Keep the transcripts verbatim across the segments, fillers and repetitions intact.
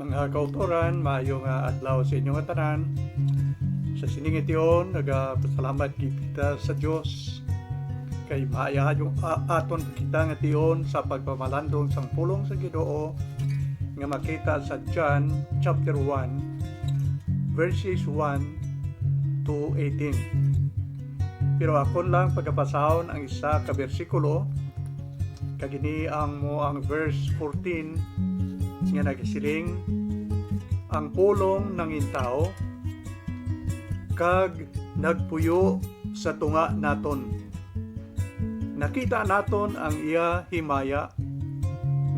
Mga kautoran, maayo nga adlaw sa inyo nga tanan. Sa sini nga tion, nagapasalamat gid kita sa Dios kay maayo a-, aton kita nga tion sa pagpamalandong sang pulong sa Ginoo nga makita sa John chapter one, verses one to eighteen. Pero akon lang pagabasahon ang isa ka bersikulo, kag ini ang mo ang verse fourteen nga nagasiling, "Ang pulong nangin tawo kag nagpuyo sa tunga naton. Nakita naton ang iya himaya,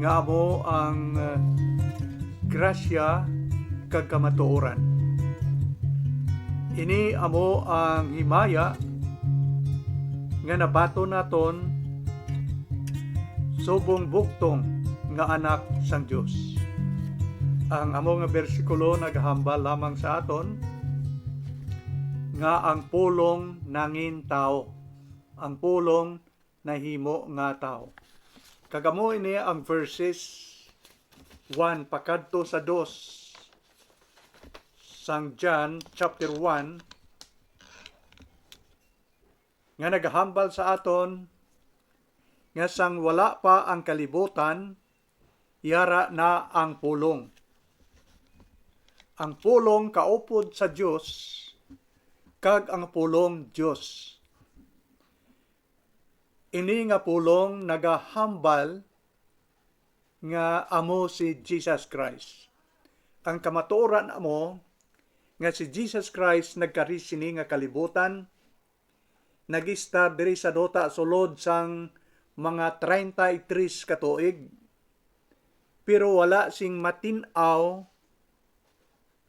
nga amo ang, eh, grasya kag kamatuoran." Ini amo ang himaya nga nabaton naton subong bugtong nga anak sang Dios. Ang amo nga bersikulo nagahambal lamang sa aton nga ang pulong nangin tawo, ang pulong nahimo nga tawo. Kag amo ini ang verses one pakadto sa dos sang John chapter one, nga nagahambal sa aton nga sang wala pa ang kalibutan, yara na ang pulong. Ang pulong kaupod sa Dios, kag ang pulong Dios. Ini nga pulong nagahambal nga amo si Jesus Christ. Ang kamatuoran amo nga si Jesus Christ nagkari sini nga kalibutan, nag-istar diri sa duta sulod sang mga treinta y tres ka tuig, pero wala sing matin-aw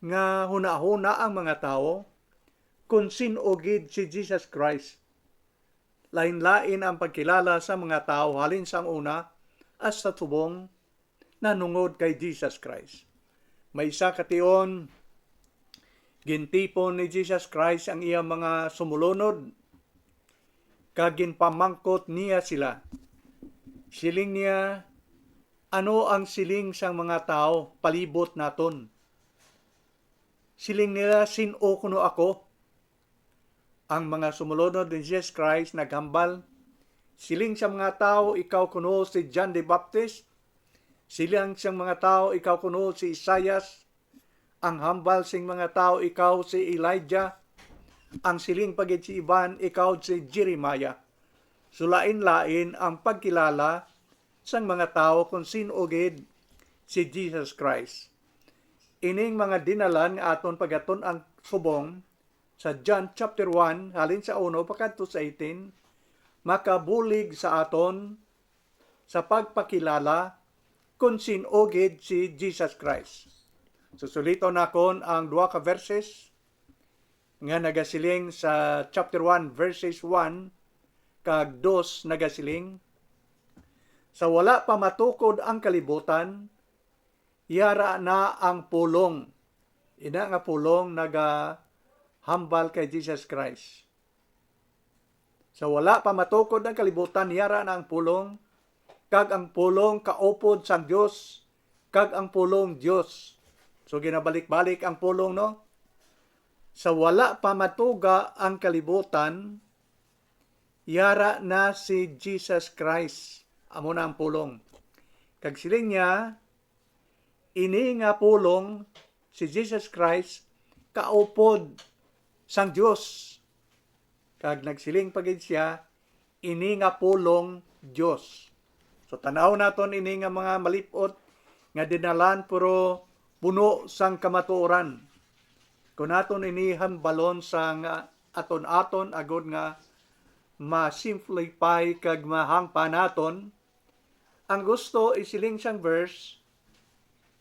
nga hunahuna ang mga tawo kon sin-o gid si Jesus Christ. Lain-lain ang pagkilala sa mga tawo halin sang una hasta subong nanungod kay Jesus Christ. May isa ka tion, gintipon ni Jesus Christ ang iya mga sumulunod, kag ginpamangkot niya sila. Siling niya, "Ano ang siling sang mga tawo palibot naton? Siling nila, sin-o kuno ako?" Ang mga sumulunod ni Jesus Christ naghambal, "Siling sa mga tawo, ikaw kuno si John the Baptist. Siling sa mga tawo, ikaw kuno si Isaias. Ang hambal sing mga tawo, ikaw si Elijah. Ang siling pa gid sa iban, ikaw si Jeremiah." So, lain-lain ang pagkilala sang mga tawo kon sin-o gid si Jesus Christ. Ining mga dinalan nga aton pagatun-an subong sa John chapter one, halin sa uno pakadto sa eighteen, makabulig sa aton sa pagpakilala kon sin-o gid si Jesus Christ. Susuliton nakon ang duha ka verses nga nagasiling sa chapter one, verses one kag dos, nagasiling, "Sa wala pa matukod ang kalibutan, yara na ang pulong." Ina nga pulong nagahambal kay Jesus Christ. "Sa wala pa matukod ang kalibutan, yara na ang pulong, kag ang pulong kaupod sang Dios, kag ang pulong Dios." So, ginabalik-balik ang pulong, no? "Sa wala pa matuga ang kalibutan, yara na si Jesus Christ." Amo na ang pulong. Kag siling niya, "Ini nga pulong, si Jesus Christ, kaupod sang Dios." Kag nagsiling pa gid sia, "Ini nga pulong, Dios." So, tan-aw naton ini nga mga malip-ot nga dinalan, pero puno sang kamatuoran. Kung naton ini hambalon sang aton-aton, agod nga ma-simplify kag mahangpa naton, ang gusto isiling sang verse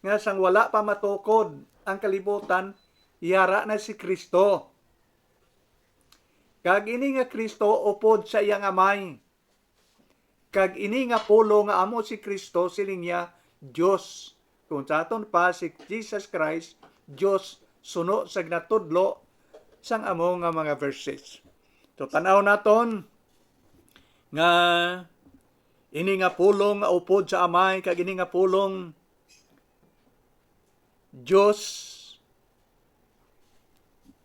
nga sang wala pa matukod ang kalibutan, yara na si Cristo. Kag ini nga Cristo upod sa iyang Amay. Kag ini nga pulong nga amo si Cristo, siling niya, Dios. Kung sa aton pa, si Jesus Christ, Dios, suno sa ginatudlo sang amo nga mga verses. So, tan-aw naton nga ini nga pulong nga upod sa Amay, kag ini nga pulong Dios,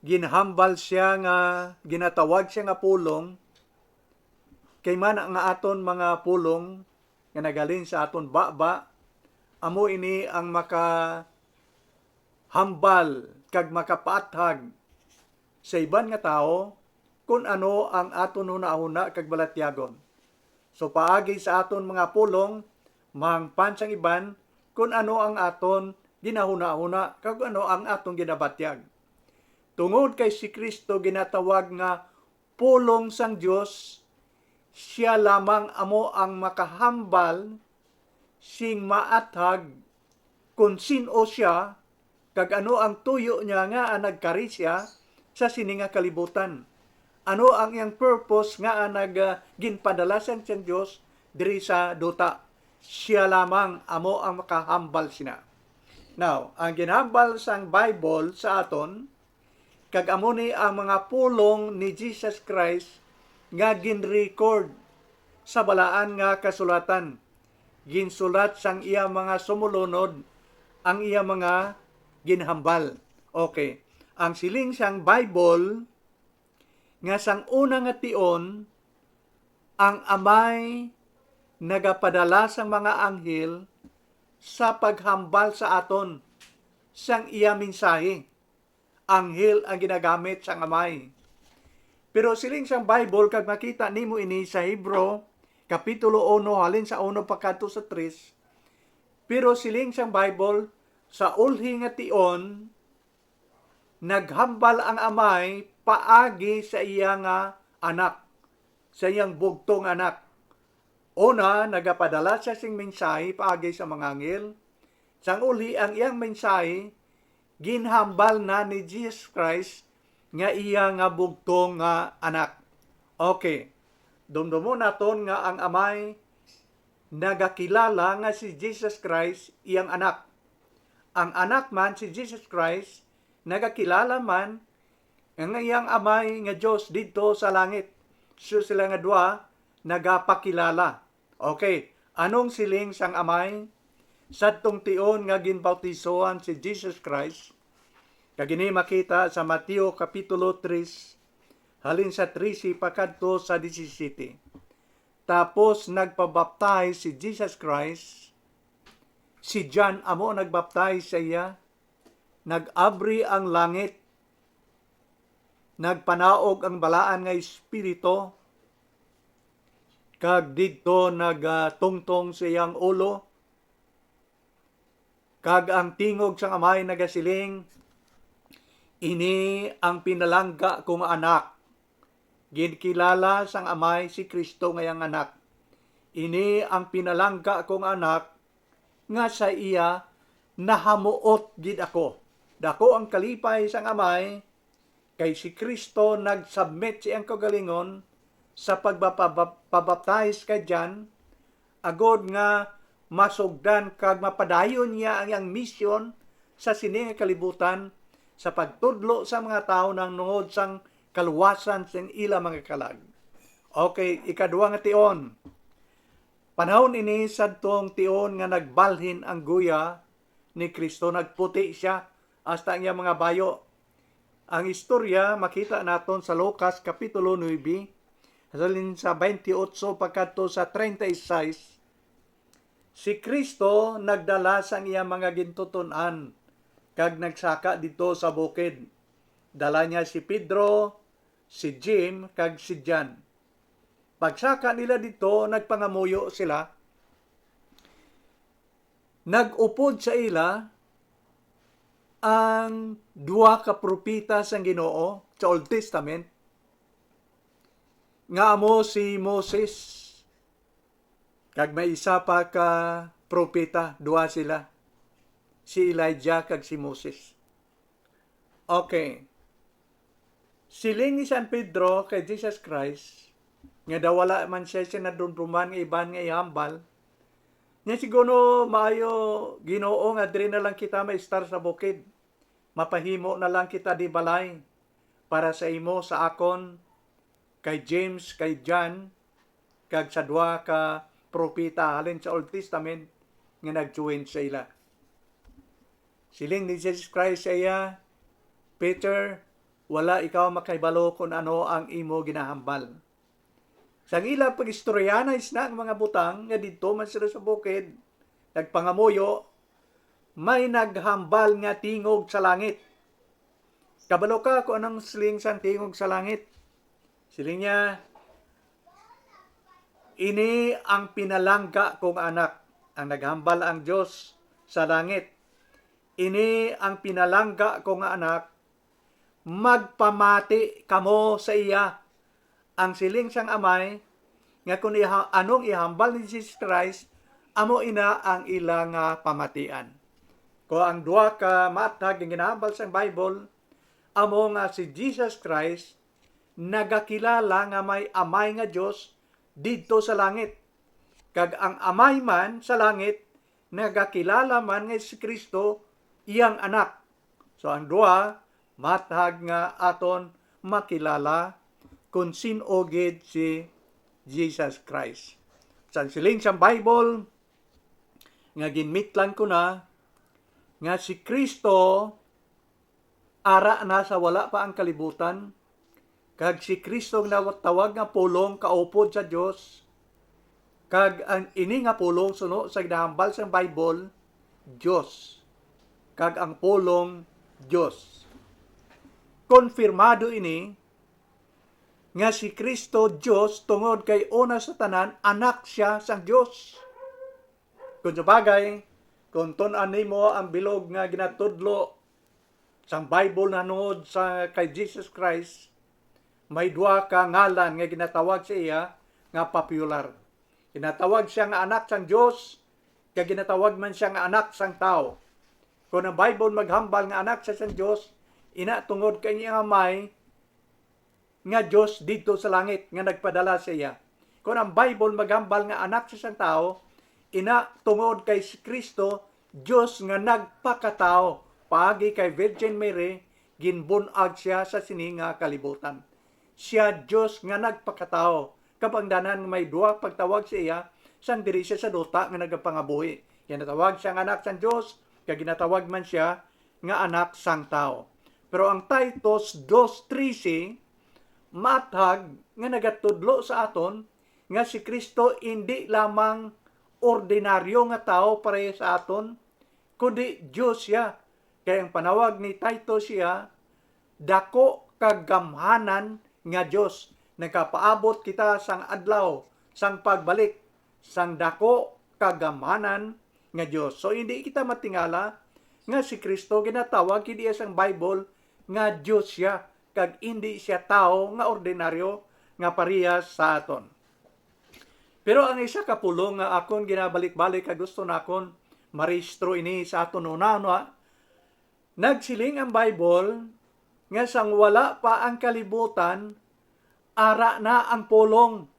ginhambal siya nga, ginatawag siya nga pulong, kay man ang aton mga pulong nga naghalin sa aton baba, amo ini ang makahambal kag makapaathag sa iban nga tawo kon ano ang aton hunahuna kag balatyagon. So, paagi sa aton mga pulong, mahangpan sang iban kon ano ang aton ginahunahuna kag ano ang aton ginabatyag. Tungod kay si Cristo ginatawag nga pulong sang Dios, sia lamang amo ang makahambal sing maathag kon sin-o sia kag ano ang tuyo niya nga nagkari sia sa sini nga kalibutan. Ano ang iyang purpose nga nag, ah, ginpadala sang, sang Dios diri sa duta? Sia lamang amo ang makahambal sina. Now, ang ginhambal sang Bible sa aton, kag amo ni ang mga pulong ni Jesus Christ nga gin-record sa Balaan nga Kasulatan. Ginsulat sang iya mga sumulunod ang iya mga ginhambal. Okay. Ang siling sang Bible nga sang una nga tion, ang Amay nagapadala sang mga anghel sa paghambal sa aton sang iya mensahe. Anghel ang ginagamit sang Amay. Pero siling sang Bible, kag makita nimo ini sa Hebreo, Kapitulo uno, halin sa uno pakadto sa tres, pero siling sang Bible, sa ulhi nga tion, naghambal ang Amay paagi sa iya nga Anak, sa iyang bugtong Anak. Una, nagapadala sia sing mensahe paagi sa mga anghel. Sang ulhi, ang iyang mensahe ginhambal na ni Jesus Christ nga iya nga bugtong nga Anak. Okay. Dumdumon naton nga ang Amay nagakilala nga si Jesus Christ iyang Anak. Ang Anak man, si Jesus Christ, nagakilala man nga iyang Amay nga Dios didto sa langit. So, sila nga duha nagapakilala. Okay, anong siling sang Amay? Sadtong tion nga ginbautisohan si Jesus Christ, kag ini makita sa Mateo Kapitulo tres, halin sa trese pakadto sa disisiyete. Tapos nagbabaptize si Jesus Christ, si John amo nagbaptize sa iya, nag-abri ang langit, nagpanaog ang Balaan nga Espiritu, kag didto nagatungtong sa iyang ulo, kag ang tingog sang Amay nagasiling, "Ini ang pinalangga ko nga Anak." Ginkilala sang Amay si Cristo nga iyang Anak. "Ini ang pinalangga ko nga Anak, nga sa iya nahamuot gid ako." Dako ang kalipay sang Amay, kay si Cristo nag-submit sa iyang kaugalingon sa pagpapabap-, pabaptize kay John, agod nga masugdan kag mapadayon niya ang iyang misyon sa sini nga kalibutan, sa pagtudlo sa mga tawo nahanungod sang kaluwasan sing ila mga kalag. Okay, ikadua nga tion. Panahon ini sadtong tion nga nagbalhin ang guya ni Cristo, nagputi sia hasta ang iyang mga bayo. Ang istorya makita naton sa Lucas Kapitulo nuebe, halin sa twenty-eight pagkadto sa treinta y seis. Si Cristo nagdala sang iya mga gintuton-an kag nagsaka didto sa bukid. Dala niya si Pedro, si James, kag si John. Pagsaka nila didto, nagpangamuyo sila. Nag-upod sa ila ang duha ka propeta sang Ginoo sa Old Testament, nga amo si Moses kag may isa pa ka propeta, duha sila, si Elijah kag si Moses. Okay. Siling ni San Pedro kay Jesus Christ, nga daw wala man siya sinadumduman nga iban nga ihambal, niya, "Siguro maayo, Ginoo, nga diri na lang kita maistar sa bukid. Mapahimo na lang kita di balay para sa imo, sa akon, kay James, kay John, kag sa duha ka propeta halin sa Old Testament nga nag-join sa ila." Siling ni Jesus Christ sa iya, "Peter, wala ikaw makahibalo kon ano ang imo ginahambal." Sang ila pag-istoryahanay sina nga mga butang nga didto man sila sa bukid nagpangamuyo, may naghambal nga tingog sa langit. Kabalo ka kung anong siling sang tingog sa langit? Siling niya, "Ini ang pinalangga kong anak." Ang naghambal ang Dios sa langit, "Ini ang pinalangga ko nga anak, magpamati kamo sa iya." Ang siling sang amay nga kung iha-, anong ihambal ni Jesus Christ, amo ina ang ila nga pamatian. Kung ang duha ka maathag nga ginahambal sang Bible, amo nga si Jesus Christ nagakilala nga may Amay nga Dios didto sa langit, kag ang Amay man sa langit nagakilala man nga si Cristo iyang Anak. So, ang duha, matag nga aton makilala kon sin-o gid si Jesus Christ. Sang siling sang Bible, nga ginmitlan ko na, nga si Cristo ara na sa wala pa ang kalibutan, kag si Cristo nga tawag nga pulong kaupod sa Dios, kag ang ini nga pulong suno sa ginahambal sang Bible, Dios, kag ang pulong Dios. Konfirmado ini nga si Cristo Dios, tungod kay una sa tanan anak sia sang Dios. Kung sa bagay, kung tun-an nimo ang bilog nga ginatudlo sang Bible nahanungod sa kay Jesus Christ, may duha ka ngalan nga ginatawag sa iya nga popular. Ginatawag sia nga Anak sang Dios, kag ginatawag man sia nga Anak sang Tawo. Kung ang Bible maghambal nga Anak sia sang Dios, ina tungod kay ang iyang Amay nga Dios didto sa langit nga nagpadala sa iya. Kon ang Bible maghambal nga Anak sia sang Tawo, ina tungod kay si Cristo, Dios nga nagpakatawo, paagi kay Virgin Mary, ginbun-ag sia sa sini nga kalibutan. Sia Dios nga nagpakatawo, kabangdanan nga may duha pagtawag sa iya, sang diri sia sa duta nga nagapangabuhi. Ginatawag sia nga Anak sang Dios, kag ginatawag man sia nga Anak sang Tawo. Pero ang Titus dos trese, maathag nga nagatudlo sa aton nga si Cristo indi lamang ordinaryo nga tawo pareho sa aton, kundi Dios sia. Kay ang panawag ni Titus sia, dako kag gamhanan nga Dios. Nagapaabot kita sang adlaw sang pagbalik sang dako kag gamhanan nga Dios. So, hindi kita matingala nga si Cristo ginatawag gid iya sang Bible nga Dios sia, kag indi sia tawo nga ordinaryo nga parehas sa aton. Pero ang isa ka pulong nga akon ginabalik-balik kag gusto nakon marehistro ini sa aton hunahuna, nagsiling ang Bible nga sang wala pa ang kalibutan, ara na ang pulong.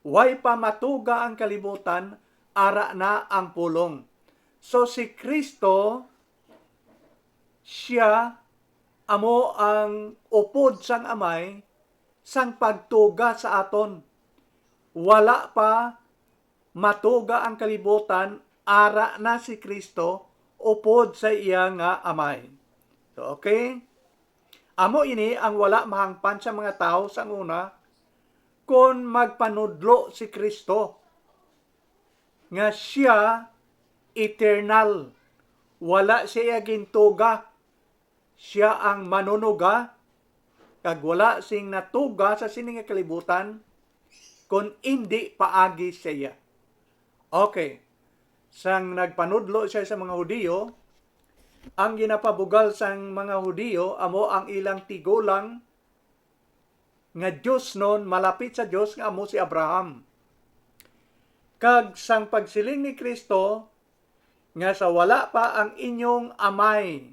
Way pa matuga ang kalibutan, ara na ang pulong. So, si Cristo, sia amo ang upod sang Amay sang pagtuga sa aton. Wala pa matuga ang kalibutan, ara na si Cristo upod sa iya nga Amay. So, okay? Amo ini ang wala mahangpan sa mga tawo sang una, kon magpanudlo si Cristo nga sia eternal, wala sia gintuga, sia ang manunuga, kag wala sing natuga sa sini nga kalibutan, kon indi paagi sa iya. Okay. Sang nagpanudlo sia sa mga Hudiyo, ang ginapabugal sang mga Hudiyo amo ang ilang tigulang nga diosnon malapit sa Dios, nga amo si Abraham. Kag sang pagsiling ni Cristo nga sa wala pa ang inyong amay,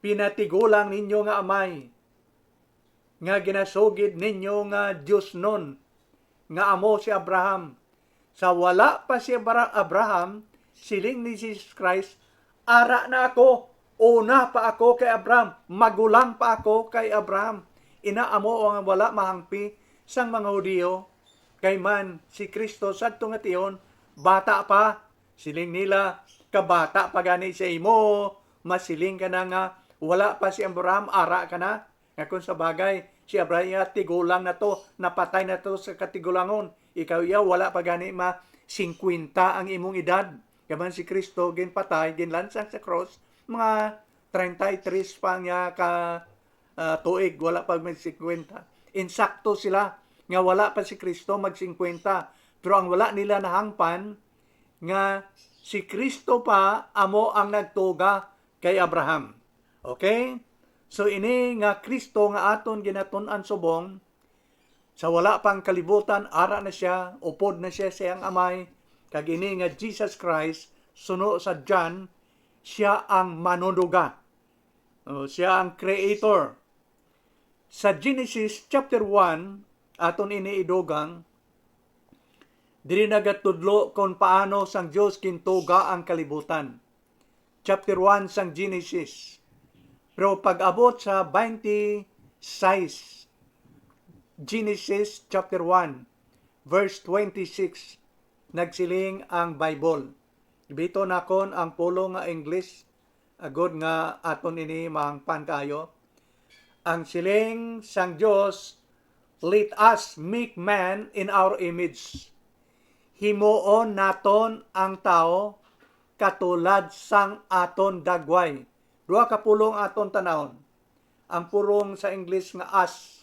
pinatigulang ninyo nga amay, nga ginasugid ninyo nga diosnon, nga amo si Abraham. Sa wala pa si Abra-, Abraham, siling ni Jesus Christ, "Ara na ako, una pa ako kay Abraham, magulang pa ako kay Abraham." Ina amo ang wala mahangpi sang mga Hudiyo, kay man si Cristo sadto nga tion, bata pa. Siling nila, "Kabata pa gani sa imo, Masiling ka na nga wala pa si Abraham, ara ka na. Nga kung sa bagay, si Abraham iya tigulang na to, napatay na to sa katigulangon. Ikaw iya, wala pa gani ma singkwenta ang imong edad. Kay man si Cristo ginpatay, ginlansang sa cross, mga treinta y tres pa niya ka, ah, tuig, wala pa mag singkwenta. Insakto sila nga wala pa si Cristo mag singkwenta. Pero ang wala nila nahangpan, nga si Cristo pa amo ang nagtuga kay Abraham. Okay? So, ini nga Cristo nga aton ginatun-an subong, sa wala pang kalibutan, ara na siya, upod na siya sa iyang Amay, kag ini nga Jesus Christ, suno sa John, siya ang manunuga. O, siya ang creator. Sa Genesis chapter one, aton ini idugang, diri nagatudlo kon paano sang Dios gintuga ang kalibutan. Chapter one sang Genesis. Pero pag-abot sa twenty-six, Genesis chapter one, verse twenty-six, nagsiling ang Bible. Bito nakon ang pulong nga English, agod nga aton ini mahangpan kaayo. Ang siling sang Dios, "Let us make man in our image." Himuon naton ang tawo katulad sang aton dagway. Duha ka pulong aton tanawon. Ang pulong sa English nga us,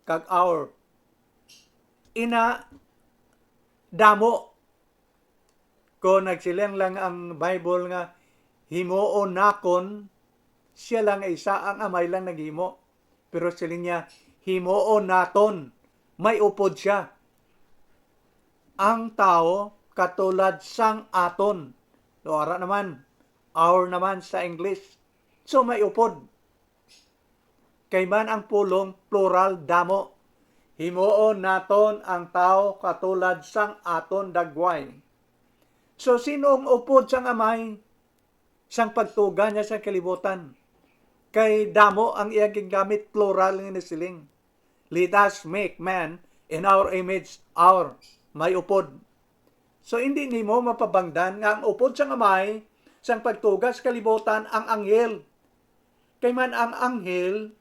kag our. Ina, damo. Kung nagsiling lang ang Bible nga, "Himuon nakon," siya lang nga isa, ang Amay lang naghimo. Pero siling niya, "Himuon naton." May upod siya. Ang tawo katulad sang aton. So, ara naman, our naman sa English. So, may upod. Kay man ang pulong, plural, damo. Himuon naton ang tawo katulad sang aton dagway. So, sino ang upod sang Amay sang pagtuga niya sa kalibutan? Kay damo ang iya gingamit, plural nga nasiling. "Let us make man in our image," our, may upod. So, hindi nimo mapabangdan nga ang upod sang Amay sang pagtuga sa kalibutan ang anghel. Kay man ang anghel,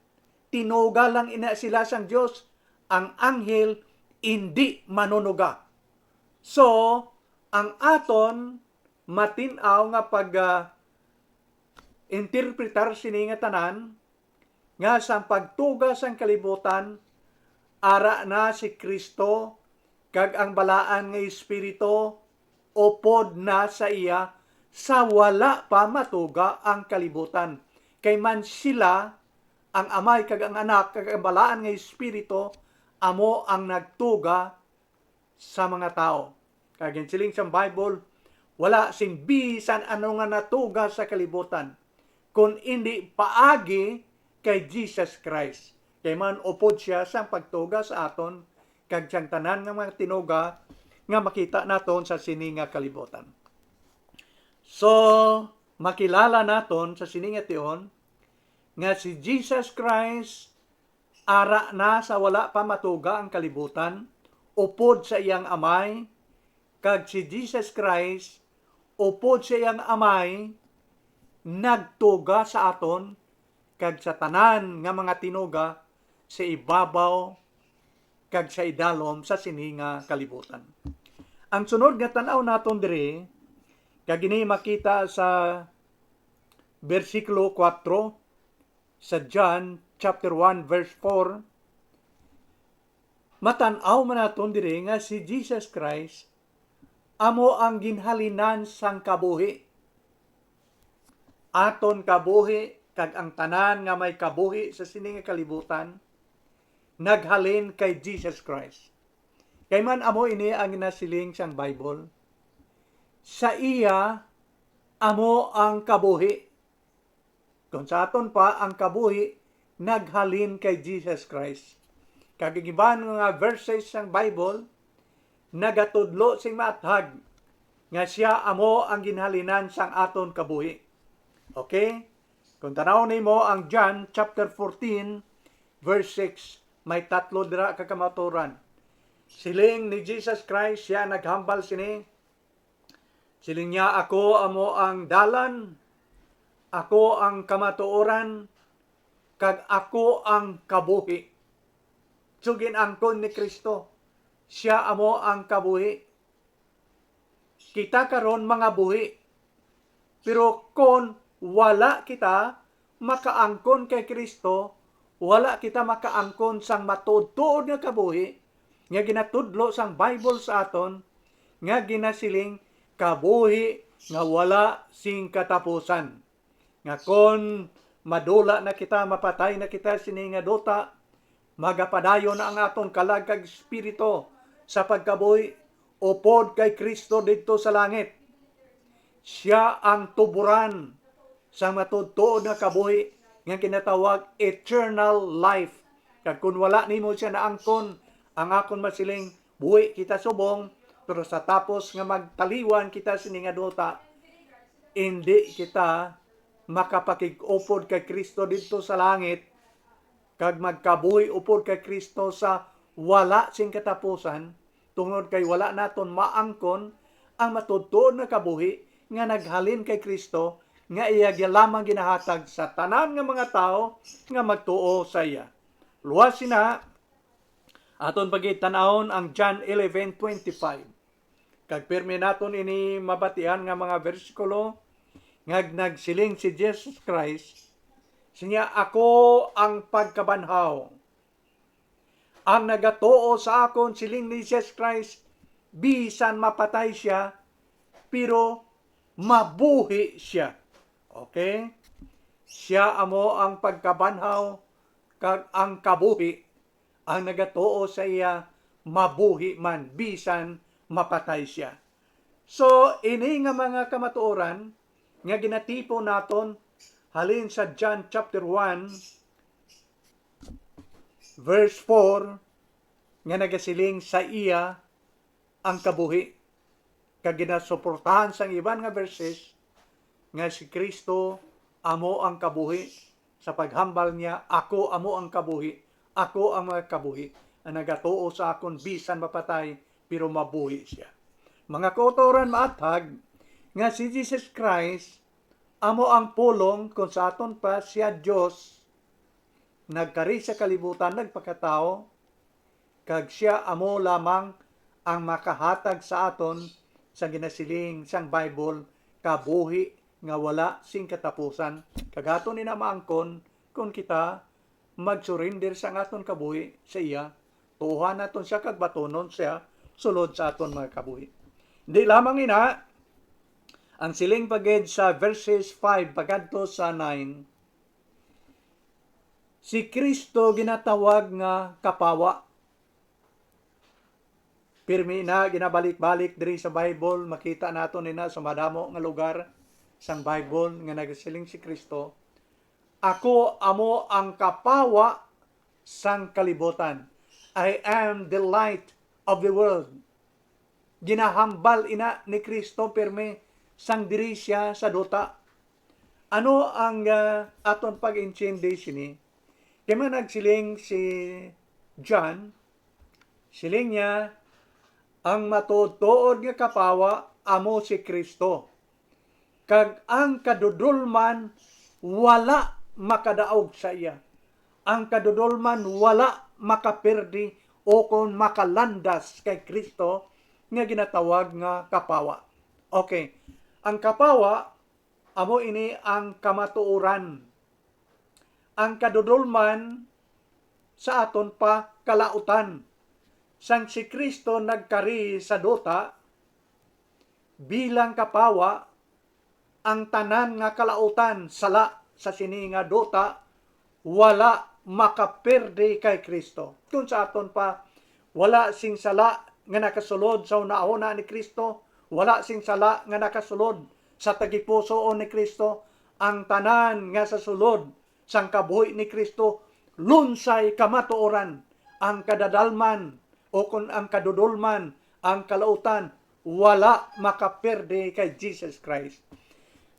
tinuga lang ina sila sang Dios. Ang anghel indi manunuga. So, ang aton matin-aw nga pag, ah, interpretar sini nga tanan, nga sang pagtuga sang kalibutan, ara na si Cristo, kag ang Balaan nga Espiritu upod na sa iya, sa wala pa matuga ang kalibutan. Kay man sila, ang Amay kag ang Anak kag ang Balaan nga Espiritu, amo ang nagtuga sa mga tawo. Kag ginsiling sang Bible, wala sing bisan ano nga natuga sa kalibutan, kun indi paagi kay Jesus Christ. Kay man upod siya sang pagtuga sa aton, kag sang tanan nga mga tinuga nga makita naton sa sini nga kalibutan. So, makilala naton sa sini nga tion nga si Jesus Christ ara na sa wala pa matuga ang kalibutan, upod sa iyang Amay, kag si Jesus Christ, upod sa iyang Amay, nagtuga sa aton kag sa tanan nga mga tinuga sa ibabaw kag sa idalom sa sini nga kalibutan. Ang sunod nga tan-aw naton diri, kag ini makita sa bersikulo kuwatro, sa John chapter one verse four, matan-aw man naton diri nga si Jesus Christ amo ang ginhalinan sang kabuhi. Aton kabuhi kag ang tanan nga may kabuhi sa sini nga kalibutan naghalin kay Jesus Christ. Kay man amo ini ang ginasiling sang Bible, "Sa iya amo ang kabuhi." Kung sa aton pa, ang kabuhi naghalin kay Jesus Christ. Kag ang iban nga verses sang Bible nagatudlo sing maathag nga siya amo ang ginhalinan sang aton kabuhi. Okay? Kung tanaw nimo ang John chapter fourteen, verse six, may tatlo dira ka kamaturan. Siling ni Jesus Christ, siya naghambal sini, siling niya, "Ako amo ang dalan, Ako ang kamatuoran, kag ako ang kabuhi. So, gin-angkon ni Cristo, siya amo ang kabuhi. Kita karon mga buhi. Pero kon wala kita makaangkon kay Cristo, wala kita makaangkon sang matuod-tuod nga kabuhi nga ginatudlo sang Bible sa aton, nga ginasiling kabuhi nga wala sing katapusan. Nga kon madula na kita, mapatay na kita sini nga duta, magapadayon na ang aton kalag kag espiritu sa pagkabuhi upod kay Cristo didto sa langit. Siya ang tuboran sa matuod-tuod nga kabuhi nga ginatawag eternal life. Kag kon wala nimo siya naangkon, ang akon masiling, buhi kita subong, pero sa tapos nga magtaliwan kita sini nga duta, indi kita makapakig-upod kay Cristo didto sa langit, kag magkabuhi upod kay Cristo sa wala sing katapusan, tungod kay wala naton maangkon ang matuod-tuod nga kabuhi nga naghalin kay Cristo, nga iya lamang ginahatag sa tanan nga mga tawo nga magtuo sa iya. Luwas sina, aton pa gid tan-awon ang John eleven twenty-five. Kag pirmi naton ini mabatian nga mga bersikulo, nga nagsiling si Jesus Christ, siya, "Ako ang pagkabanhaw. Ang nagatuo sa akon," siling ni Jesus Christ, "bisan mapatay sia, pero mabuhi sia." Okay? Siya amo ang pagkabanhaw kag ang kabuhi. Ang nagatuo sa iya mabuhi man bisan mapatay sia. So, ini nga mga kamatuoran nga ginatipon naton halin sa John chapter one, verse four, nga nagasiling, "Sa iya ang kabuhi," kag ginasuportahan sang iban nga verses nga si Cristo amo ang kabuhi, sa paghambal niya, "Ako amo ang kabuhi, ako ang mga kabuhi. Ang nagatuo sa akon bisan mapatay, pero mabuhi sia." Mga kautoran, maathag nga si Jesus Christ amo ang pulong, kon sa aton pa, siya Dios, nagkari sa kalibutan, nagpakatawo, kag siya amo lamang ang makahatag sa aton sa ginasiling sang Bible, kabuhi nga wala sing katapusan. Kag aton ina maangkon kon kita mag-surrender sang aton kabuhi sa iya, tuohan naton sia kag batunon sia sulod sa aton mga kabuhi. Hindi lamang ina, ang siling pa gid sa verses five pakadto sa nine, si Cristo ginatawag nga kapawa. Pirmi na ginabalik-balik diri sa Bible, makita naton ina sa madamo nga lugar sang Bible nga nagasiling si Cristo, "Ako amo ang kapawa sang kalibutan. I am the light of the world." Ginahambal ina ni Cristo pirmi sang diri sia sa duta. Ano ang, ah, aton pag-intindi sini? Kay man nagsiling si John, siling niya, "Ang matuod-tuod nga kapawa amo si Cristo, kag ang kadudolman wala makadaog sa iya. Ang kadudolman wala makapirdi o kon makalandas kay Cristo nga ginatawag nga kapawa." Okay, ang kapawa amo ini ang kamatuoran. Ang kadudolman sa aton pa kalautan. Sang si Cristo nagkari sa duta bilang kapawa, ang tanan nga kalautan sala sa sini nga duta wala makaperde kay Cristo. Kung sa aton pa, wala sing sala nga nakasulod sa hunahuna ni Cristo, wala sing sala nga nakasulod sa tagipusoon ni Cristo, ang tanan nga sa sulod sang kabuhi ni Cristo, lunsay kamatuoran, ang kadadalman, o kon ang kadudolman, ang kalautan, wala makaperde kay Jesus Christ.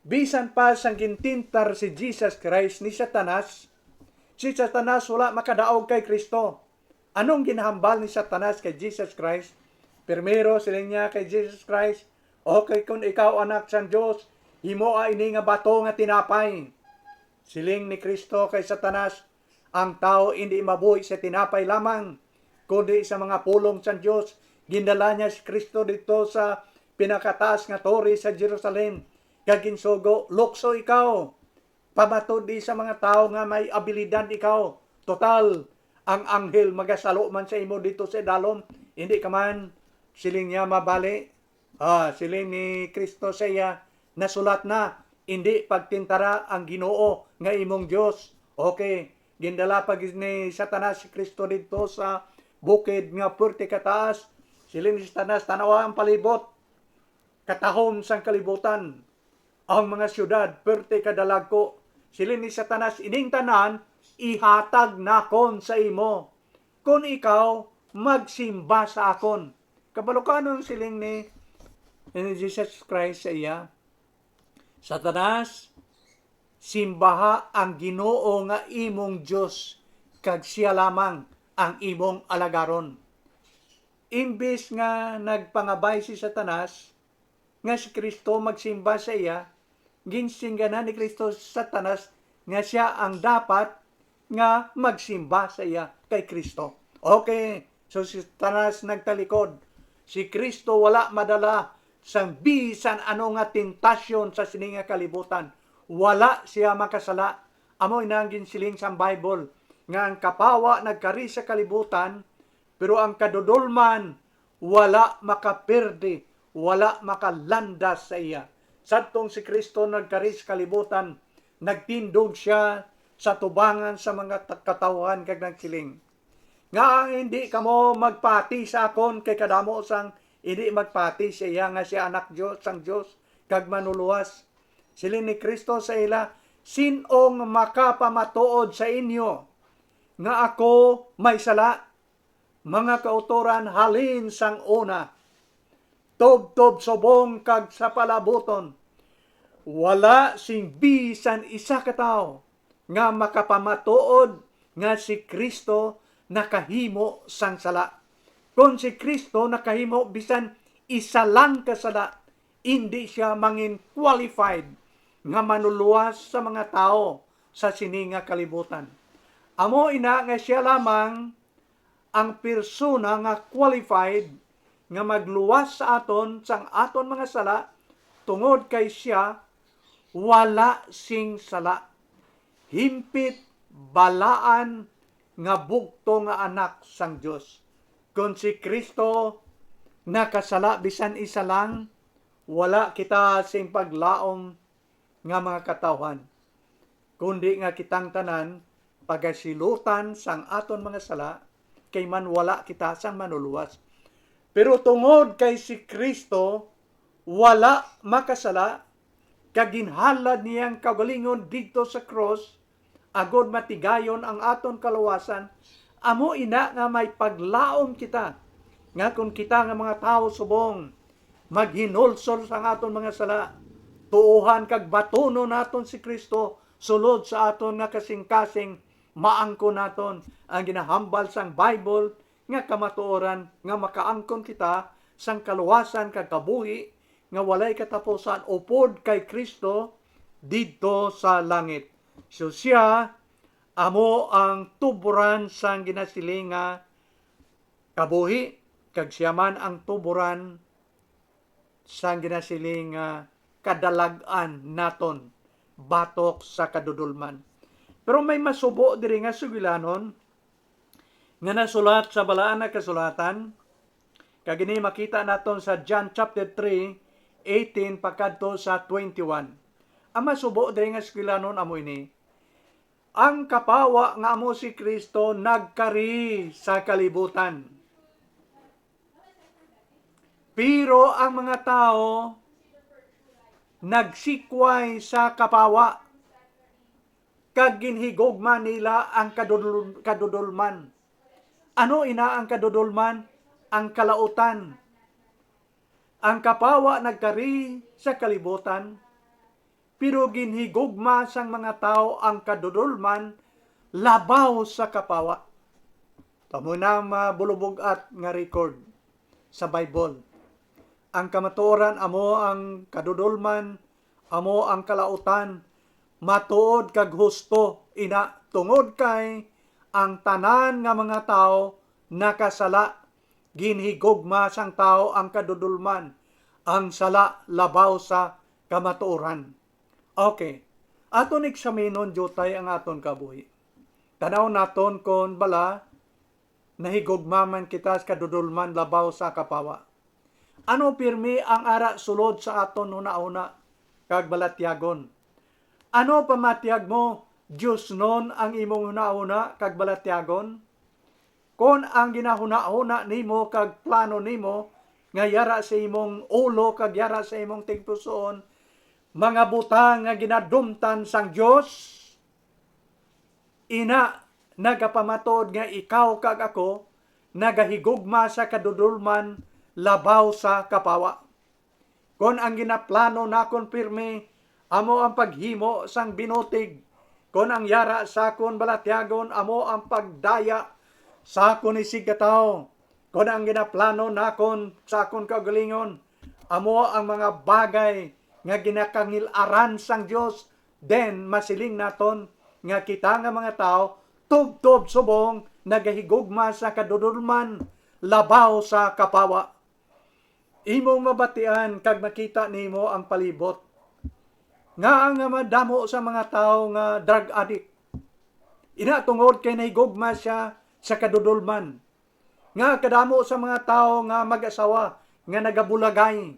Bisan pa sang gintintar si Jesus Christ ni Satanas, si Satanas wala makadaog kay Cristo. Anong ginhambal ni Satanas kay Jesus Christ? Primero, siling niya kay Jesus Christ, "Okay, kung ikaw anak sang Dios, Himoa ini nga bato nga tinapay. Siling ni Cristo kay Satanas, "Ang tawo indi mabuhi sa tinapay lamang, kundi sa mga pulong sang Dios." Gindala niya si Cristo didto sa pinakataas nga tore sa Jerusalem, kag ginsugo, "Lukso ikaw, pamatod di sa mga tawo nga may abilidad ikaw. Total, ang anghel magasalo man sa imo didto sa idalom, indi ka man," siling niya, "mabali." Ah, siling ni Cristo sa iya, "Nasulat na, 'Indi pagtintara ang Ginoo nga imong Dios.'" Okay, gindala pa gid ni Satanas si Cristo didto sa bukid nga puwerte kataas. Siling ni Satanas, "Tan-awa ang palibot, katahom sang kalibutan, ang mga siyudad puwerte kadalagko." Siling ni Satanas, "Ining tanan ihatag nakon sa imo, kon ikaw magsimba sa akon." Kabalo ka anong siling ni, ni Jesus Christ sa iya? "Satanas, simbaha ang Ginoo nga imong Dios, kag sia lamang ang imong alagaron." Imbis nga nagpangabay si Satanas nga si Cristo magsimba sa iya, ginsingganan ni Cristo si Satanas nga sia ang dapat nga magsimba sa iya kay Cristo. Okay, so si Satanas nagtalikod. Si Cristo wala madala sang bisan ano nga tentasyon sa sini nga kalibutan. Wala sia makasala. Amo ina ang ginsiling sang Bible, nga ang kapawa nagkari sa kalibutan, pero ang kadudolman wala makaperde, wala makalandas sa iya. Sadtong si Cristo nagkari sa kalibutan, nagtindog sia sa tubangan sa mga ta-, katawuhan kag nagsiling, "Ngaa hindi kamo magpati sa akon kay kadamo sang hindi magpati sa iya nga sia Anak Dios, sang Dios, kag Manlulowas?" Siling ni Cristo sa ila, "Sin-ong makapamatuod sa inyo nga ako may sala?" Mga kautoran halin sang una, tubtob subong kag sa palabuton, wala sing bisan isa ka tawo nga makapamatuod nga si Cristo nakahimo sang sala. Kon si Cristo nakahimo bisan isa lang ka sala, indi sia mangin qualified nga manuluwas sa mga tawo sa sini nga kalibutan. Amo ina nga sia lamang ang persona nga qualified nga magluwas sa aton sang aton mga sala, tungod kay sia wala sing sala. Himpit balaan nga bugtong nga Anak sang Dios. Kon si Cristo nakasala bisan isa lang, wala kita sing paglaom nga mga katawhan, kundi nga kitang tanan pagasilutan sang aton mga sala, kay man wala kita sang manuluwas. Pero tungod kay si Cristo wala makasala, kag ginhalad niya ang kaugalingon didto sa krus, agod matigayon ang aton kaluwasan, amo ina nga may paglaom kita, nga kon kita nga mga tawo subong maghinulsol sang aton mga sala, tuohan kag batunon naton si Cristo sulod sa aton nga kasingkasing, maangkon naton ang ginahambal sang Bible nga kamatuoran, nga makaangkon kita sang kaluwasan kag kabuhi nga walay katapusan upod kay Cristo didto sa langit. So, sia amo ang tuboran sang ginasiling nga kabuhi, kag sia man ang tuboran sang ginasiling nga kadalag-an naton batok sa kadudolman. Pero may masubo diri nga sugilanon nga nasulat sa Balaan nga Kasulatan, kag ini makita naton sa John chapter three, eighteen pakadto sa twenty-one. Ang masubo diri nga sugilanon amo ini: Ang kapawa nga amo si Cristo nagkari sa kalibutan. Pero ang mga tawo nagsikway sa kapawa, kag ginhigugma nila ang kadudol-, kadudolman. Ano ina ang kadudolman? Ang kalautan. Ang kapawa nagkari sa kalibutan, pero ginhigugma sang mga tawo ang kadudolman labaw sa kapawa. Amo na ang mabulubog-at nga record sa Bible. Ang kamatuoran amo ang kadudolman, amo ang kalautan, matuod kag husto, ina tungod kay ang tanan nga mga tawo nakasala, ginhigugma sang tawo ang kadudolman, ang sala labaw sa kamatuoran. Okay, aton eksaminon diutay ang aton kabuhi. Tanaw naton kon bala nahigugma man kita sa kadudolman labaw sa kapawa. Ano pirmi ang ara sulod sa aton hunahuna kag balatyagon? Ano pamatiyag mo, diosnon ang imong hunahuna kag balatyagon? Kon ang ginahunahuna nimo kag plano nimo nga yara sa imong ulo kag yara sa imong tigpusoon, mga butang nga ginadumtan sang Dios, ina nagapamatuod nga ikaw kag ako nagahigugma sa kadudolman labaw sa kapawa. Kon ang ginaplano nakon pirmi amo ang paghimo sang binutig, kon ang yara sa akon balatyagon amo ang pagdaya sa akon isigkatawo, kon ang ginaplano nakon sa akon kaugalingon amo ang mga bagay nga ginakangil-aran sang Dios, then masiling naton nga kita nga mga tawo tubtob subong nagahigugma sa kadudolman labaw sa kapawa. Imong mabatian kag makita nimo ang palibot. Ngaa nga madamo sa mga tawo nga drug addict? Ina tungod kay nahigugma sia sa kadudolman. Nga kadamo sa mga tawo nga mag-asawa nga nagabulagay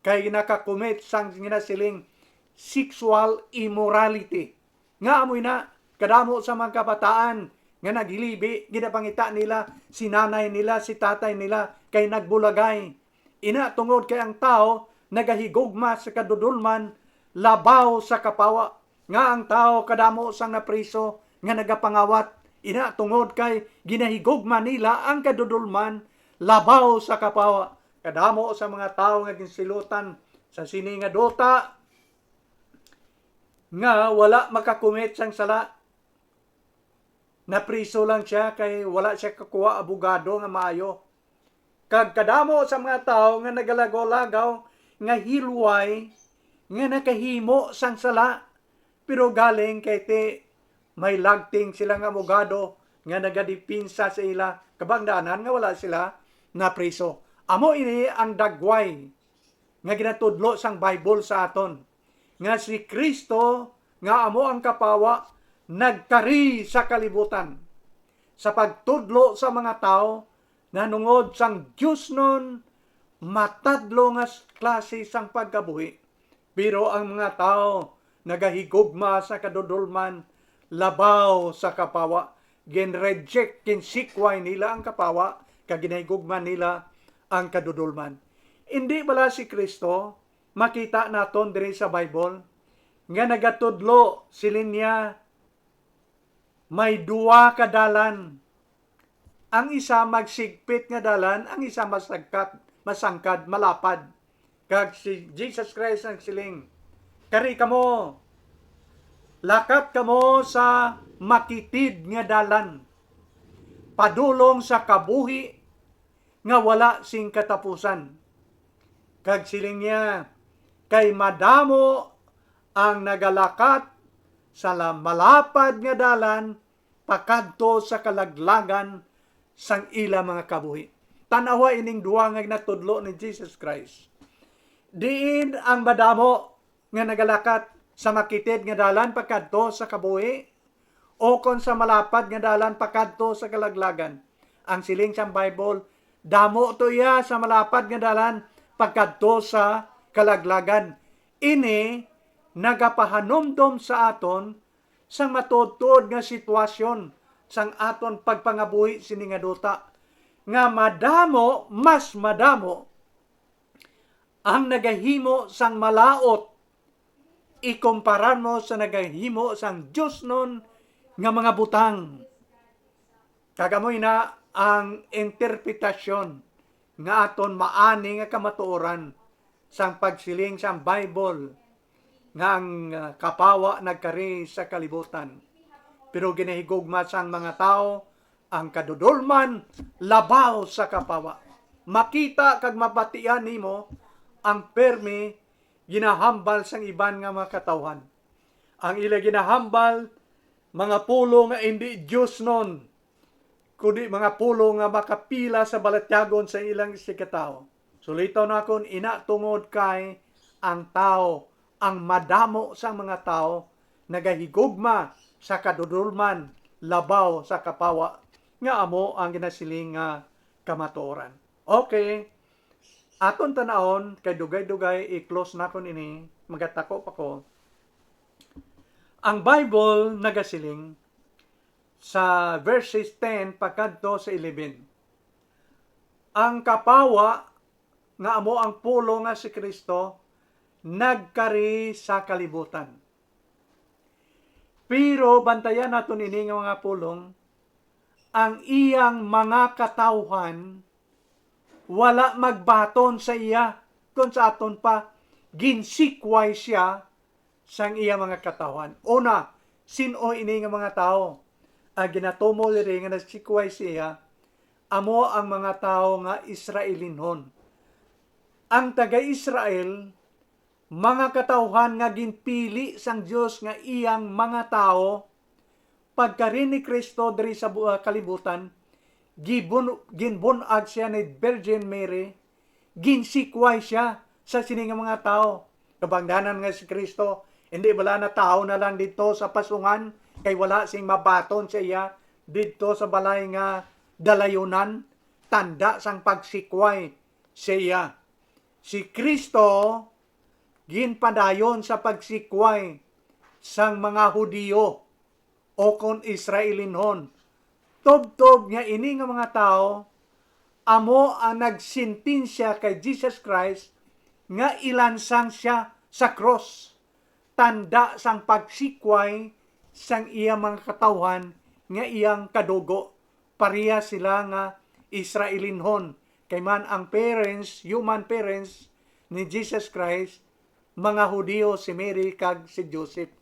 kay nakakomit sang ginasiling sexual immorality. Nga amoy na, kadamo sa mga kabataan nga naghilibi, ginapangita nila si nanay nila, si tatay nila, kay nagbulagay. Ina tungod kay ang tawo nagahigugma sa kadudolman labaw sa kapawa, nga ang tawo kadamo sang napriso nga nagapangawat, ina tungod kay ginahigugma nila ang kadudolman labaw sa kapawa. Kadamo sa mga tawo nga ginsilutan sa sini nga duta nga wala makakomit sang sala. Napriso lang sia kay wala sia kakuha abogado nga maayo. Kag kadamo sa mga tawo nga nagalagaw-lagaw nga hilway nga nakahimo sang sala, pero galing kay ti may lagting sila nga abogado nga nagadipinsa sa ila, kabangdanan nga wala sila napriso. Amo ini ang dagway nga ginatudlo sang Bible sa aton, nga si Cristo nga amo ang kapawa nagkari sa kalibutan sa pagtudlo sa mga tawo nahanungod sang diosnon matadlo nga s-, klase sang pagkabuhi. Pero ang mga tawo nagahigugma sa kadudolman labaw sa kapawa. Gin-reject, ginsikway nila ang kapawa, kag ginahigugma nila ang kadudolman. Indi bala si Cristo, makita naton diri sa Bible, nga nagatudlo, siling niya, may duwa ka dalan. Ang isa magsigpit nga dalan, ang isa masagkat, masangkad, malapad. Kag si Jesus Christ nagsiling, "Kari kamo, lakat kamo sa makitid nga dalan, padulong sa kabuhi nga wala sing katapusan." Kag siling niya, "Kay madamo ang nagalakat sa la-, malapad nga dalan pakadto sa kalaglagan sang ila mga kabuhi." Tan-awa ining duha nga ginatudlo ni Jesus Christ. Diin ang madamo nga nagalakat sa makitid nga dalan pakadto sa kabuhi, o kon sa malapad nga dalan pakadto sa kalaglagan? Ang siling sang Bible, damo to iya sa malapad nga dalan pakadto sa kalaglagan. Ini nagapahanumdom sa aton sang matuod-tuod nga sitwasyon sang aton pagpangabuhi sini nga duta, nga madamo, mas madamo ang nagahimo sang malaut ikumpara mo sa nagahimo sang diosnon nga mga butang. Kag amo ina ang interpretasyon nga aton maani nga kamatuoran sang pagsiling sang Bible nga ang, ah, kapawa nagkari sa kalibutan, pero ginahigugma sang mga tawo ang kadudolman labaw sa kapawa. Makita kag mabatian nimo ang pirmi ginahambal sang iban nga mga katawhan. Ang ila ginahambal, mga pulong nga indi diosnon, kundi mga pulong nga makapila sa balatyagon sa ilang isigkatawo. Sulitaw nakon ina, tungod kay ang tawo, ang madamo sang mga tawo, nagahigugma sa kadudolman labaw sa kapawa, nga amo ang ginasiling nga kamatuoran. Okay, aton tan-awon kay dugay-dugay, i-close nakon ini, magatako pa ko. Ang Bible nagasiling sa verses ten pagkadto sa eleven, ang kapawa nga amo ang pulong nga si Kristo nagkari sa kalibutan. Pero bantayan naton ini nga mga pulong, ang iyang mga katawhan wala magbaton sa iya, kon sa aton pa, ginsikway siya sang iya mga katawhan. Una, sin-o ini nga mga tawo? Ang ginatumo diri nga nagsikway siya, amo ang mga tawo nga Israelinhon. Ang taga-Israel, mga katawhan nga ginpili sang Dios nga iyang mga tawo, pagkari ni Cristo diri sa bu-, ah, kalibutan, gibun-, ginbun-ag siya ni Virgin Mary, ginsikway siya sa sini nga mga tawo. Kabangdanan nga si Cristo, hindi bala natawo na lang didto sa pasungan, kay wala sing mabaton sa iya didto sa balay nga dalayunan, tanda sang pagsikway sa iya. Si Cristo ginpadayon sa pagsikway sang mga Hudiyo, o kon Israelinhon, tubtob nga ini nga mga tawo amo ang nagsentensya kay Jesus Christ nga ilansang sia sa krus, tanda sang pagsikway sang iya mga katawhan nga iyang kadugo. Pareha sila nga Israelinhon, kay man ang parents, human parents ni Jesus Christ, mga Hudiyo si Mary kag si Joseph,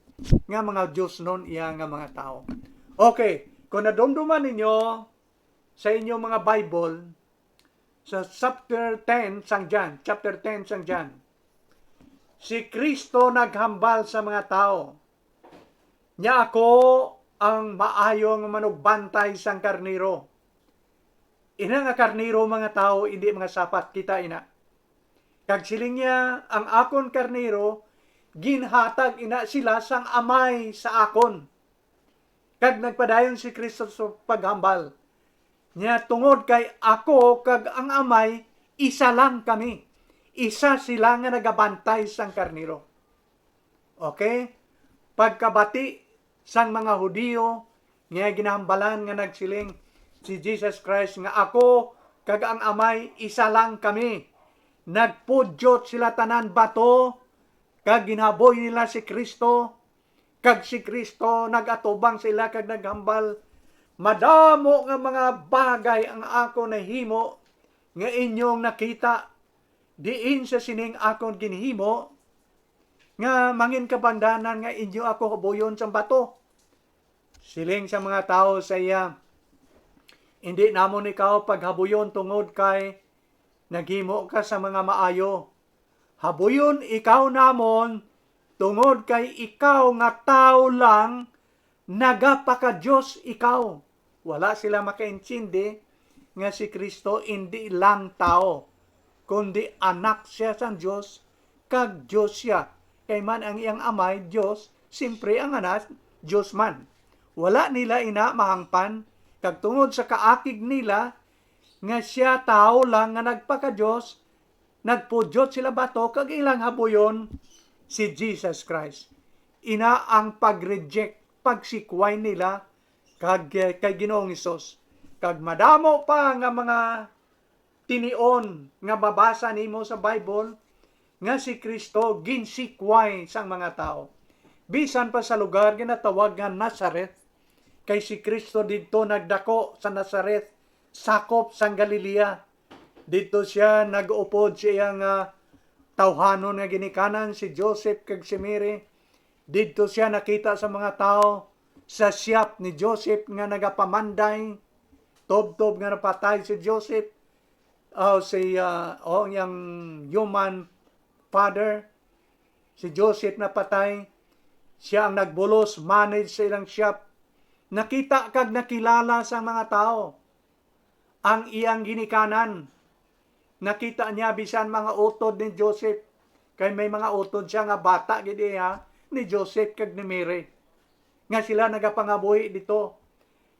nga mga diosnon iya nga mga tawo. Okay, kung nadumduman ninyo sa inyong mga Bible, sa chapter ten sang John, chapter ten sang John, si Cristo naghambal sa mga tawo, "Nya ako ang maayo nga manugbantay sang karnero." Ina nga karnero, mga tawo, indi mga sapat, kita ina. Kag siling niya, "Ang akon karnero, ginhatag ina sila sang Amay sa akon." Kag nagpadayon si Cristo sa paghambal niya, "Tungod kay ako kag ang Amay, isa lang kami. Isa sila nga nagabantay sang karnero." Okay? Pagkabati sang mga Hudiyo nga ginahambalan nga nagsiling si Jesus Christ nga, "Ako kag ang Amay, isa lang kami." Nagpudyot sila tanan bato, kag ginhaboy nila si Cristo, kag si Cristo nag-atubang sa ila kag naghambal, "Madamo nga mga bagay ang akon nahimo nga inyong nakita diin sa sining akon ginhimo, nga mangin kabangdanan nga inyo ako habuyon sang bato." Siling sa mga tawo sa iya, "Indi namon ikaw paghabuyon tungod kay naghimo ka sa mga maayo. Habuyon ikaw namon tungod kay ikaw nga tawo lang, nagapaka-Dios ikaw." Wala sila makaintindi nga si Cristo indi lang tawo, kundi Anak sia sang Dios, kag Dios sia. Kay man ang iyang Amay Dios, simpre ang Anak Dios man. Wala nila ina mahangpan, kag tungod sa kaakig nila nga sia tawo lang nga nagpaka-Dios, nagpudyot sila bato kag ilang habuyon si Jesus Christ. Ina ang pag-reject, pagsikway nila kag, eh, kay Ginoong Hesus. Kag madamo pa nga mga tinion nga mabasa nimo sa Bible nga si Cristo ginsikway sang mga tawo. Bisan pa sa lugar ginatawag nga Nazareth, kay si Cristo didto nagdako sa Nazareth, sakop sang Galilea. Didto sia nag-upod sa iya nga tawhanon nga ginikanan, si Joseph kag si Mary. Didto sia nakita sa mga tawo, sa siyap ni Joseph nga nagapamanday, tubtob nga napatay si Joseph, o si, ah, o ang iyang human father, Si Joseph napatay, siya ang nagbulos, manage sa ilang shop. Nakita kag nakilala sang mga tawo ang iyang ginikanan. Nakita niya bisan mga utod ni Joseph, kay may mga utod siya nga bata gid iya ni Joseph kag ni Mary, nga sila nagapangabuhi dito.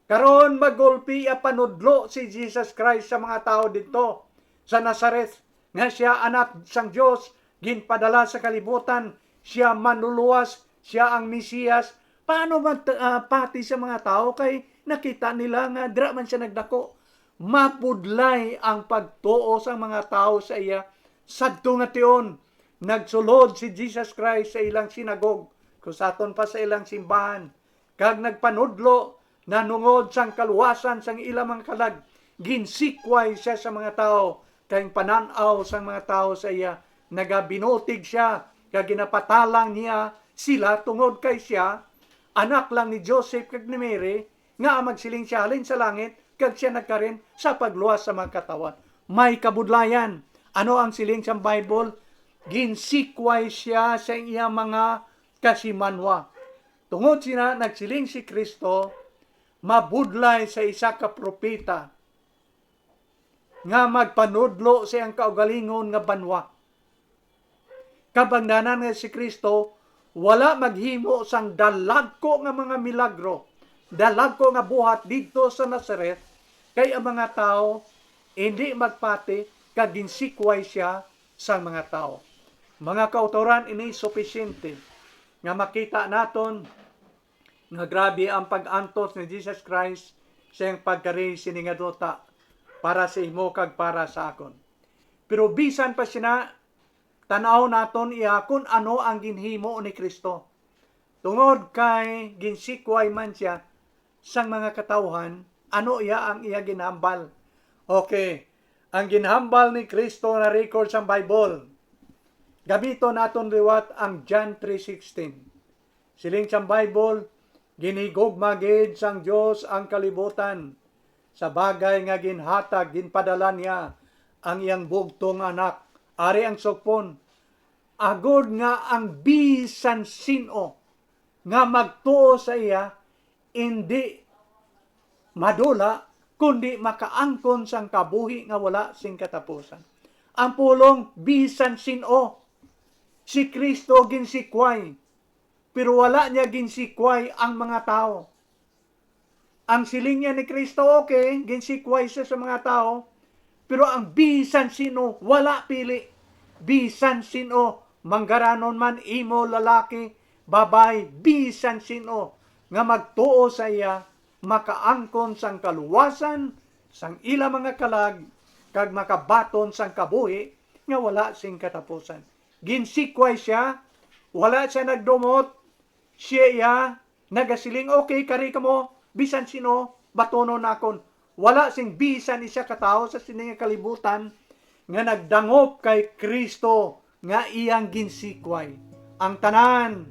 Karon, magulpi iya panudlo si Jesus Christ sa mga tawo dito sa Nazareth, nga siya Anak sang Dios, ginpadala sa kalibutan, siya manluluwas, siya ang Mesiyas. Paano man, ah, pati sa mga tawo kay nakita nila nga dira man siya nagdako? Mabudlay ang pagtuo sang mga tawo sa iya. Sadto nga tion, nagsulod si Jesus Christ sa ilang sinagog, kung sa aton pa sa ilang simbahan, kag nagpanudlo nanungod sang kaluwasan sang ila mga kalag. Ginsikway siya sa mga tawo, kay ang panan-aw sang mga tawo sa iya, nagabinutig siya, kag ginapatalang niya sila tungod kay siya anak lang ni Joseph kag ni Mary, nga magsiling siya halin sa langit, kag siya nagkarin sa pagluwas sa mga katawhan. May kabudlayan. Ano ang siling sang Bible? Ginsikway siya sa iya mga kasimanwa. Tungod sina, nagsiling si Kristo, mabudlay sa isa ka propeta nga magpanudlo sa iyang kaugalingon nga banwa. Kabangdanan nga si Kristo wala maghimo sang dalagko nga mga milagro, dalagko nga buhat didto sa Nazareth, kay ang mga tawo indi magpati kag ginsikway siya sang mga tawo. Mga kautoran, ini supisyente nga makita naton nga grabe ang pag-antos ni Jesus Christ sa iyang pagkari sini nga duta para sa imo kag para sa akon. Pero bisan pa sina, tan-aw naton iya kun ano ang ginhimo ni Kristo. Tungod kay ginsikway man siya sang mga katawhan, ano iya ang iya ginhambal? Okay, ang ginhambal ni Kristo na record sang Bible. Gamiton naton liwat ang John three sixteen. Siling sang Bible, "Ginhigugma gid sang Dios ang kalibutan, sa bagay nga ginhatag, ginpadala niya ang iyang bugtong Anak." Ari ang sugpon, agod nga ang bisan sin-o nga magtuo sa iya indi madula, kundi makaangkon sang kabuhi nga wala sing katapusan. Ang pulong, bisan sin-o. Si Kristo ginsikway, pero wala niya ginsikway ang mga tawo. Ang siling niya ni Kristo, okay, ginsikway siya sa mga tawo, pero ang bisan sin-o, wala pili. Bisan sin-o, manggaranon man, imo, lalaki, babayi, bisan sin-o nga magtuo sa iya, makaangkon sang kaluwasan sang ila mga kalag, kag makabaton sang kabuhi nga wala sing katapusan. Ginsikway siya, wala siya nagdumot, siya iya nagasiling, "Okay, kari kamo, bisan sin-o, batunon nakon." Wala sing bisan isa ka tawo sa sini nga kalibutan nga nagdangop kay Kristo nga iyang ginsikway. Ang tanan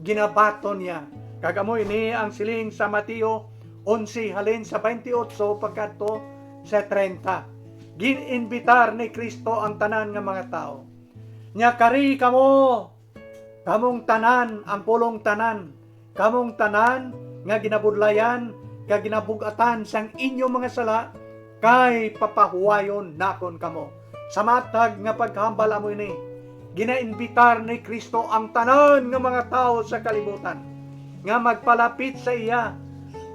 ginabaton niya. Kag amo ini ang siling sa Mateo onse, halin sa twenty-eight pagkadto sa treinta. Gin-inbitar ni Kristo ang tanan nga mga tawo. Niya, "Kari kamo, kamong tanan, ang pulong tanan, kamong tanan nga ginabudlayan kag ginabug-atan sang inyo mga sala, kay papahuwayon nakon kamo." Sa matag nga paghambal amo ini, ginainbitar ni Kristo ang tanan nga mga tawo sa kalibutan nga magpalapit sa iya,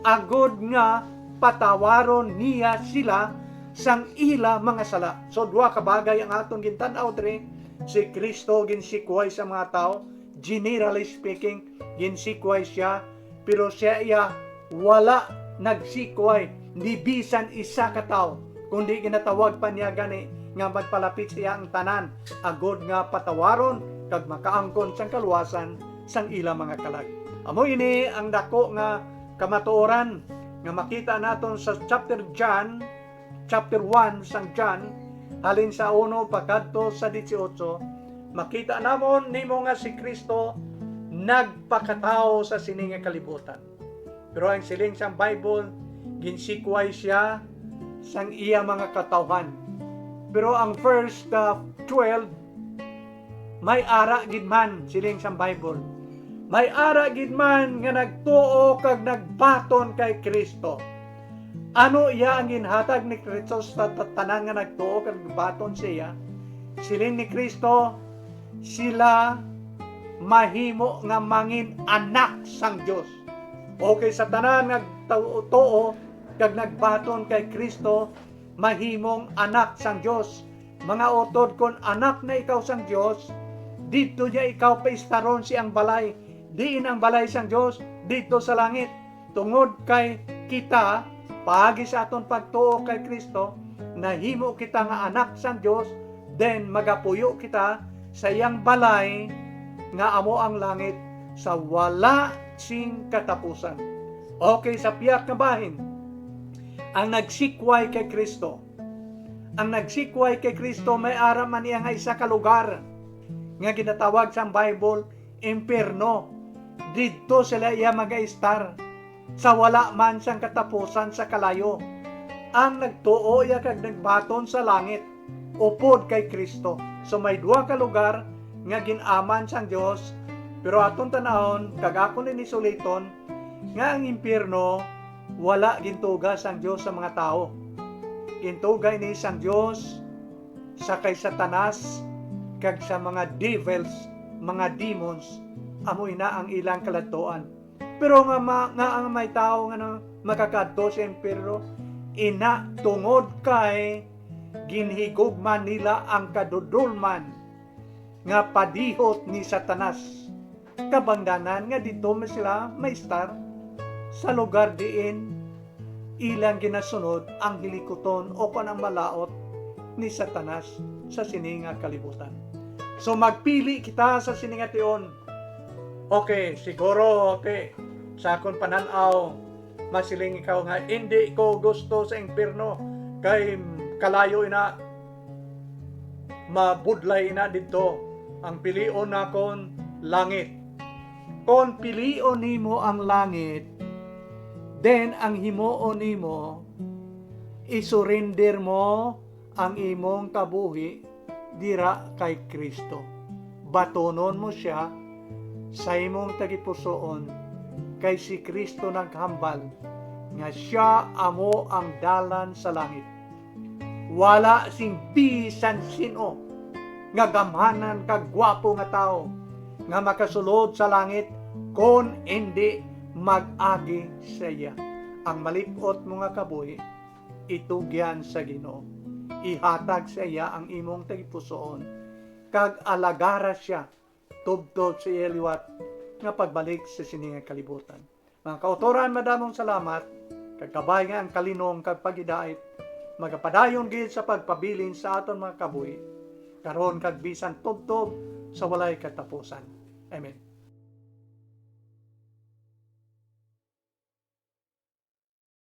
agod nga patawaron niya sila sang ila mga sala. So, duha ka bagay ang aton gintan-aw diri. Si Kristo ginsikway sa mga tawo. Generally speaking, ginsikway siya, pero siya iya wala nagsikway ni bisan isa ka tawo, kundi ginatawag pa niya gani nga magpalapit sa iya ang tanan, agod nga patawaron kag makaangkon sang kaluwasan sang ila mga kalag. Amo ini ang dako nga kamatuoran nga makita naton sa chapter John, chapter one sang John, halin sa uno pakadto sa dieciocho, makita namon nimo nga si Kristo nagpakatawo sa sini nga kalibutan. Pero ang siling sang Bible, ginsikway siya sang iya mga katawhan. Pero ang verse, uh, twelve, May ara gid man, siling sang Bible, may ara gid man nga nagtuo kag nagbaton kay Cristo. Ano iya ang ginhatag ni Cristo sa ta-, tanan nga nagtuo kag nagbaton siya? Siling ni Cristo, sila mahimo nga mangin anak sang Dios. Okay, sa tanan nga nagtuo kag nagbaton kay Cristo, mahimong anak sang Dios. Mga utod, kon anak na ikaw sang Dios, didto niya ikaw paistaron siyang balay, diin ang balay sang Dios didto sa langit. Tungod kay kita, paagi sa aton pagtuo kay Cristo, nahimo kita nga anak sang Dios, then magapuyo kita sa iyang balay nga amo ang langit sa wala sing katapusan. Okay, sa pihak nga bahin, ang nagsikway kay Cristo. Ang nagsikway kay Cristo may ara man iya nga isa ka lugar nga ginatawag sang Bible impierno. Didto sila iya magaistar sa wala man sang katapusan sa kalayo. Ang nagtuo iya kag nagbaton sa langit upod kay Cristo. So may duha ka lugar nga gin-aman sang Dios, pero aton tan-awon kag akon ini suliton nga ang impierno wala gintuga sang Dios sa mga tawo. Gintuga ini sang Dios sa kay Satanas kag sa mga devils, mga demons, amo ina ang ilang kaladtuan. Pero nga ma-, nga ang may tawo nga na-, makakadto sa impierno, ina tungod kay ginhigugma nila ang kadudolman nga padihot ni Satanas. Kabangdanan nga didto man sila maistar sa lugar diin ilang ginasunod ang hilikuton o kon ang malaut ni Satanas sa sini nga kalibutan. So magpili kita sa sini nga tion. Okay, siguro, okay, sa akon panan-aw, masiling ikaw nga, "Indi ko gusto sa impierno, kay kalayo ina, mabudlay ina didto. Ang pilion nakon, langit." Kon pilion nimo ang langit, then ang himuon nimo, isurrender mo ang imong kabuhi dira kay Cristo. Batonon mo sia sa imong tagipusoon, kay si Cristo naghambal nga sia amo ang dalan sa langit. Wala sing bisan sin-o nga gamhanan kag gwapo nga tawo nga makasulod sa langit kon indi mag-agi sa iya. Ang malip-ot mo nga kabuhi, itugyan sa Ginoo. Ihatag sa iya ang imong tagipusoon, kag alagara sia tubtob sa iya liwat nga pagbalik sa sini nga kalibutan. Mga kautoran, madamong salamat, kag kabay nga ang kalinong kag paghidait magapadayon gid sa pagpabilin sa aton mga kabuhi, karon kag bisan tubtob sa walay katapusan. Amen.